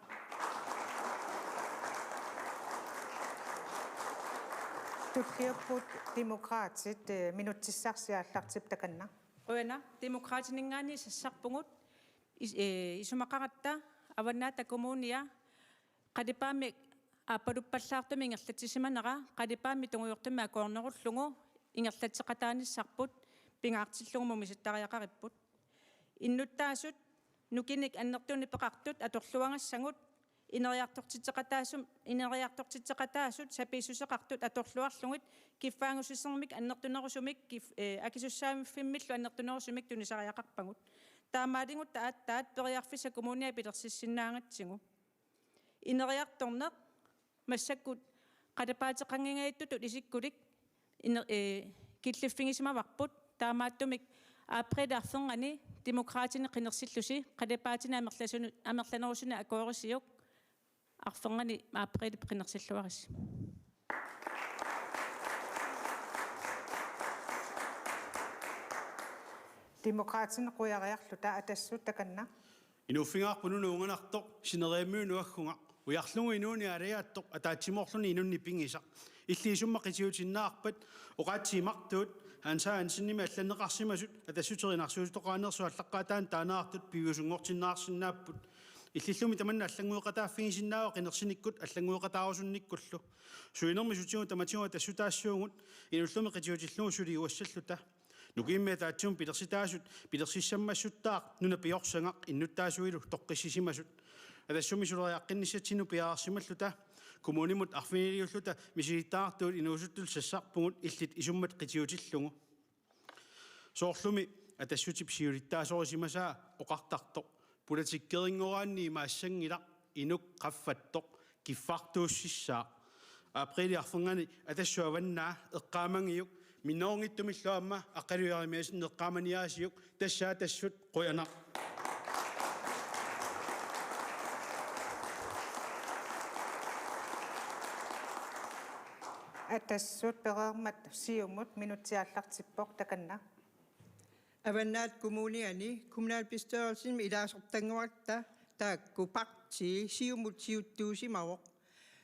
Tulliupput Demokraatit, eh, minutsissarsi aallartippoq, takanna. Qujanaq, Demokraatininngaanniit sassarpugut. Is-, eh, isumaqaratta Avannaata Kommunia qalipaammik aappaluppallaartumik ingerlatsisimanera, qalipaammik tungujortumik akoornerullugu ingerlatseqataanissarput pingaartillugu mumisattariaqaripput. Innuttaasut nukinnik annertunik peqartut atorluagassagut ineriartortitseqataasum-, ineriartortitseqataasut sapiissuseqartut atorluarlugit kiffaanngissusermik annertunerusumik kif-, eh, akisussaaffimmillu annertunerusumik tunisariaqarpagut. Taamaaligut aatsaat periarfissaq kommunia pilersissinnaagatsigu. Ineriartorneq massakkut qalipaateqanngingajattunik isikkulik ine-, ee, killiffigisimavavut, taamaattumik apriilip arfernganni Demokraatini qinersillusi qalipaatinik amerlasunu-, amerlanerusunik akoorisiuk, arfernganni apriilip qinersilluarisi. Demokraatini qujariarluta Atassut, takanna. Inuuffigaarput nunap unganartoq, sineriammiunut aggunga. Ujarlugu inuuneq aalajaattoq, ataatsimoorluni inunnik pigisaq. Illit isummat qitiutinnaarpat, oqaatsit imartuut, Hans Hansenimik allanneqarsimasut, Atassut erinarsuussitoqarnersup aallaqqaataani taaneqartut piviusunngortinneqarsinnaapput. Illillumi tamanna allanngueqataaffigisinnaavara qinersinikkut allanngueqataarusunnikkullu. Suinermi sutigut tamatigut Atassutaassaagut, inullumi qitiutillugu suli uassalluta. Nukiimmi ataatsimut pilersitaasut pilersissammassuttarput nunap piorsagaq innuttaasuilu toqqissisimasut. Atassummi suleriaqqinnissatsinnut piareersimalluta, kommunimut arfiniliulluta misilittagaqartugut inuusuttullu sassarpugut illit isummat qitiutillugu. Soorlumi Atassutip siulittaasorisimasaa oqartartoq: Politikerinngoraanni imaassanngilaq inuk qaffattoq kiffartuussissaaq. Apriilip arfernganni Atassut avannaa eqqaamagiuk, minnerunngitsumillu aamma Aqqaluaq Jerimiassenip eqqaamaniaasiuk, tassa Atassut, qujanaq. Atassut pereermat Siumut, minutsi aallartippoq, takanna. Avannaata Kommuniani kommunalbestyrelsimi ilaasortannguatta taakku partii Siumut siuttuusimavoq.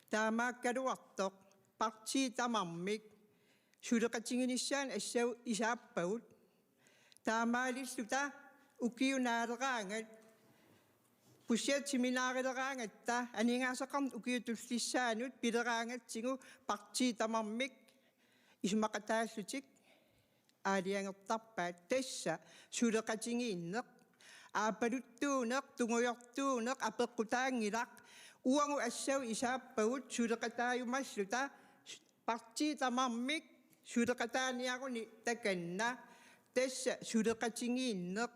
Taamaakkaluartoq partii tamarmik suleqatiginissaannut assavut isaappagut. Taamaalilluta ukiut naaleraangat, budgetseminaarileraangatta, aningaasaqarneq ukiup tullissaanut pileraangatsigu partii tamarmik isumaqataallutik aalajangertarpaat, tassa suleqatigiinneq. Aappaluttuuneq, tungujortuuneq apeqqutaanngilaq. Uagut assavut isaappagut suleqataajumalluta, partii tamarmik suleqataaniarunik, takanna, tassa suleqatigiinneq.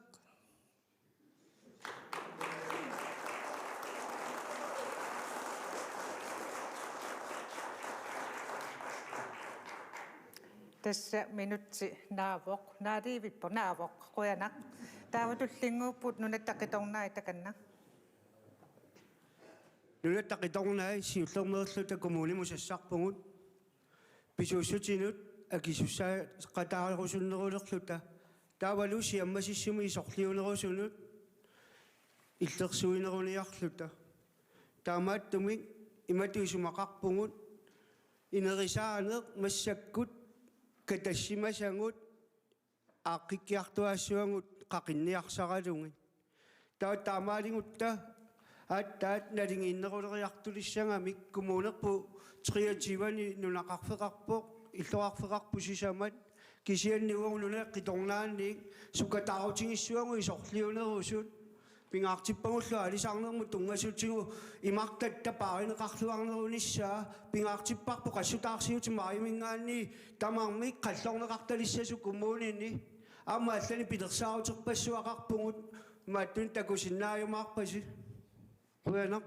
Tassa minutsi naavoq, naaliivippoq naavoq, qujanaq. Taava tullinnguupput Nunatta Qitornai takanna. Nunatta Qitornai siullermeerluta kommunimut sassarpugut. Pisuussutinut akisussaaqataarusunnerulerluta. Taavalu siammasissumik isorliunerusunut illersuineruniarluta. Taamaattumik imatut isumaqarpugut inerisaaneq massakkut katassimasagut aaqqikkiartuaassuagut qaqinniarsaralugit. Taava taamaaligutta aatsaat naligiinnerulertulissagamik kommunerput treogtyve-ni nunaqarfeqarpoq, illoqarfeqarput sisamat, kisianni uagut Nunatta Qitornaaniit sukataarutigissuagut isorliunerusut, pingaartippagullu aalisarnermut tunngasutigut imartatta paarineqarluarnerunissaa, pingaartipparput qassutaarsiutit maajiminngaanniit tamarmik qallorneqartalissasut kommunini. Aamma allanik pilersaaruterpassuaqarpugut, imaattunik takusinnaajumaarpasi. Qujanaq.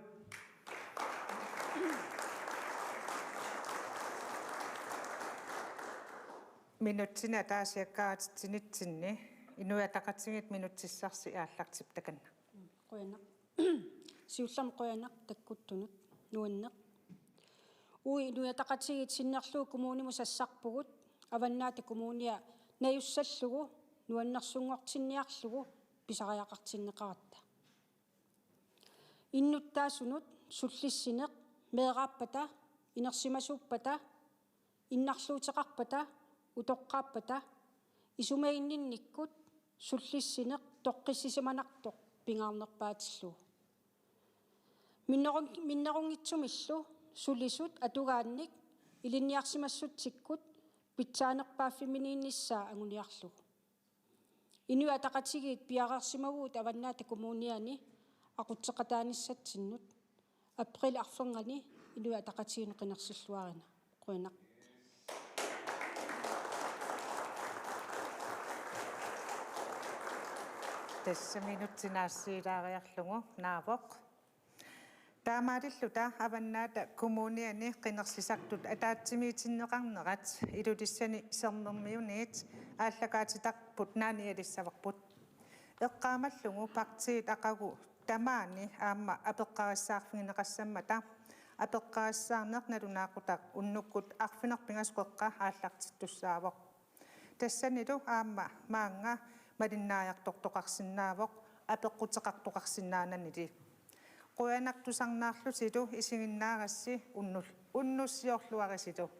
Minutsini ataasiakkaatitsinitsinni Inuit Ataqatigiit minutsissarsi aallartippoq takanna. Qujanaq. Siullermik qujanaq takkuttunut, nuanneq. Uagut Inuit Ataqatigiit sinnerlugu kommunimut sassarpugut, Avannaata Kommunia najussallugu nuannersunngortinniarlugu pisariaqartinneqaratta. Innuttaasunut sullissineq meeraappata, inersimasuuppata, innarluuteqarpata, utoqqaappata, isumaginninnikkut sullissineq toqqissisimanartoq pingaarnerpaatillugu. Minnerun-, minnerunngitsumillu sulisut atugaannik ilinniarsimassutsikkut pitsaanerpaaffimminiinnissaa anguniarlugu. Inuit Ataqatigiit piareersimavugut Avannaata Kommuniani aqutseqataanissatsinnut. April arfernganni Inuit Ataqatigiinnut qinersilluarina. Qujanaq. Tassa minutsi naassiilaariarlugu naavoq. Taamaalilluta Avannaata Kommuniani qinersisartut ataatsimiitinneqarnerat Ilulissani Sermermiuniit aallakaatitarput naanialissavarput. Eqqaamallugu partiit aqagu tamaani aamma apeqqarissaarfigineqassammata, apeqqarissaarneq nalunaaqutaq unnukkut arfineq-pingasut qeqqa aallartittussaavoq. Tassanilu aamma maannga malinnaajartortoqarsinnaavoq apeqquteqartoqarsinnaananili. Qujanaq tusarnaarlutilu, isiginnaarassi unnul-, unnussiorluarisilu.